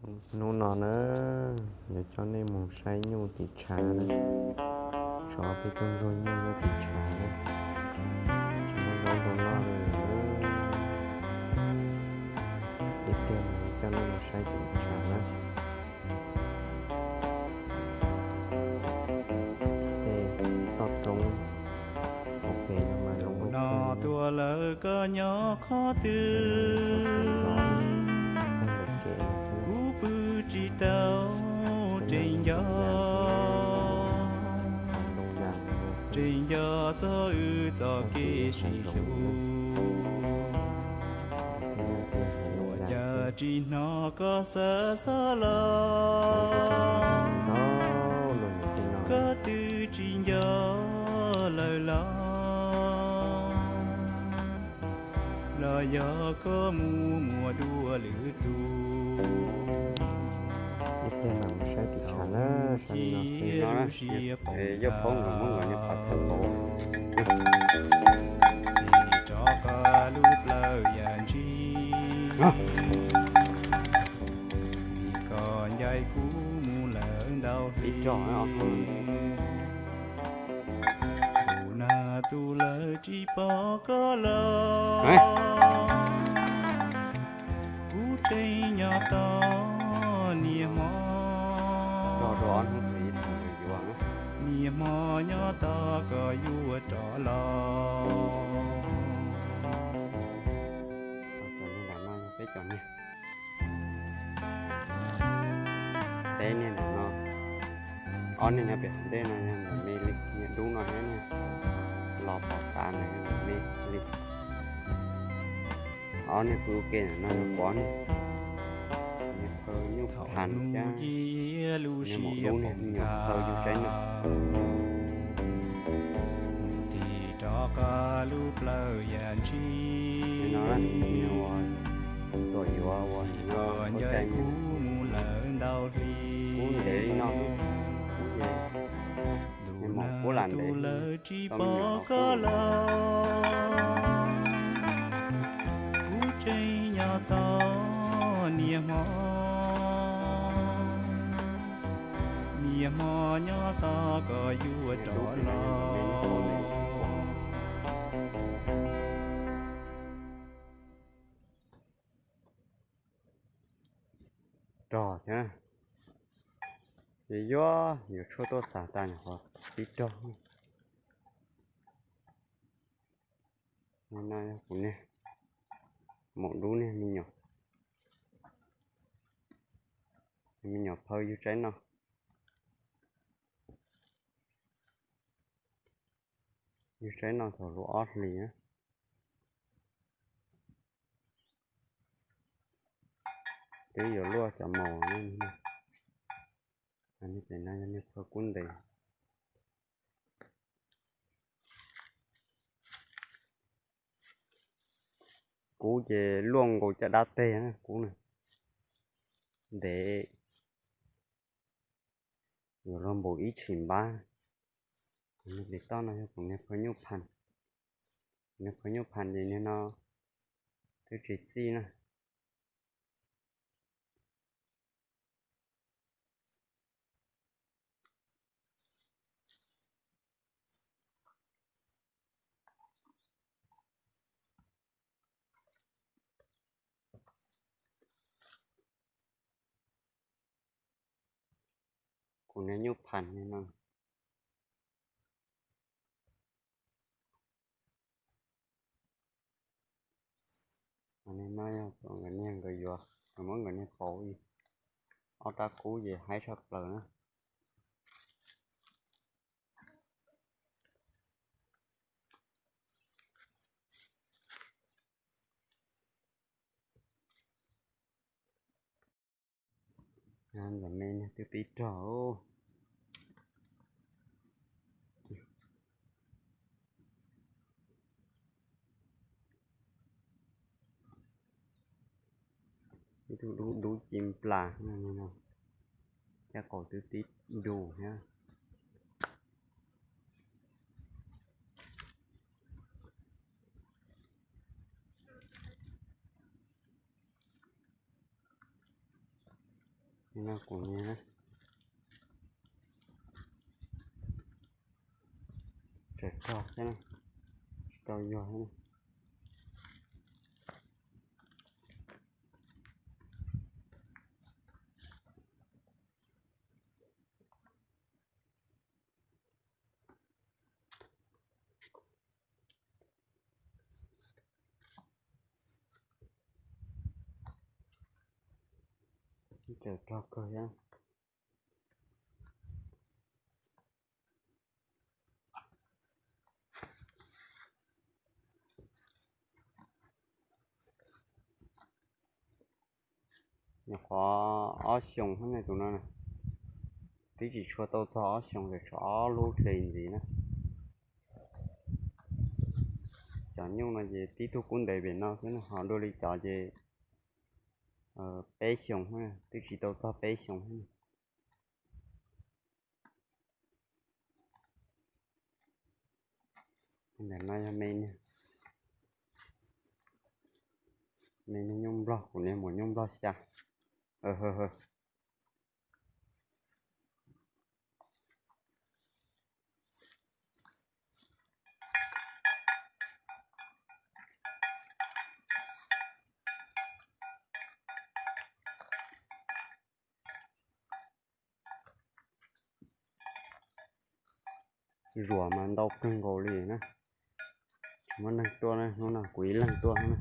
Hnub no na, yuav coj nej mus saib nyuj tim tshav na. Tsov peb tuaj ntsuag nyuj nyob tim tshav na. Tsis muaj zaub nrog noj li. Ib pliag mas yuav coj nej mus saib tim tshav na. Tej toj roob hauv pes no mas zoo nkauj kawg. Tuaj lawm koj nyob qhov twg? Kuv pw tsis tau, tseem nco, tseem nco txog wb txoj kev sib hlub. Ua cas tsis hnov koj xav xav los, koj twb tsis nco lawm los, los yog koj mus muaj dua lwm tus. Ib pliag mam mus saib tim tshav na, saib li no xwb. Yog paub nkawd muab nkawd niag phav tau pauv. Rov qab lub plawv yam ntsis, vim koj ncaim kuv mus lawm ntau hli. Tus nag tus lawv tsis pom koj los, kuv tseem nyob tos niaj hmo, niaj hmo nyob tos koj yuav rov los. Peb niag ntawm no, ob niag nyob pem hauv ntej no yog ntawm me li, niag dub no thiab niag los pom tas ntawd yog ntawm me li. Ob niag pw ua ke ntawm no yog kuv ob niag, niag phaw nyuj phas thiab niag maum dub niag me nyuam phaw yug tsaib no. Tig rov qab lub plawv yam ntsis, no tuam yuav ua no, ncaim kuv mus lawm ntau hli. Kuv ntev li no, kuv ces niag maum kuv lam ntev, lawv tsis pom koj los, kuv tseem nyob tos niaj hmo, niaj hmo nyob tos koj yuav rov los. Rog thiab, ces yuav yuav tshuaj tuaj xav tas nyuam qhuav tib rog. No yog kuv niag maum dub niag me nyuam, me nyuam phaw yug tsaib no. Yug tsaib no thaum lub ob hlis na. Twb yuav luaj cov maum no. Niag pem no yog niag phaw kub ntev. Kub ces luaj nkaus caj dab teg na, kub na ntev, yuav luag npaum ib tshim npab. Niag pem toj no yog kuv niag phaw nyuj phas. Niag phaw nyuj phas ces niag no twb tsis txij na. Kuv niag nyuj phas no. Niag no yog nkawd niag nkawd yuav, nkawd muab nkawd niag pauv li. Ob rab kub ces haib tshaj plaws na. Ntxawm me niag twb pib rog. Ib tug dub dub ci nplas, caj qaum twb tib dus thiab. Kuv niag na, tsawm rog thiab na, tsis tau yuag thiab na. Tsawm rog kawg thiab. Nyuam qhuav ob xyoos ne, tus no na, twb tsis tshua tau txog ob xyoos, tseem tshuav ob lub hle ntxiv na. Cov nyuj no ces tib tug kub ntev pem no xwb na, ho dua li cov ces peb xyoos, twb tsis tau txog peb xyoos. Ntawm no yog me niag, me niag nyuj nplog, kuv niag muam nyuj nplog xya. Zuam mas ntau kawg nkaus li na. Tsis muaj neeg tuaj na, hnub no kuv ib leeg tuaj na.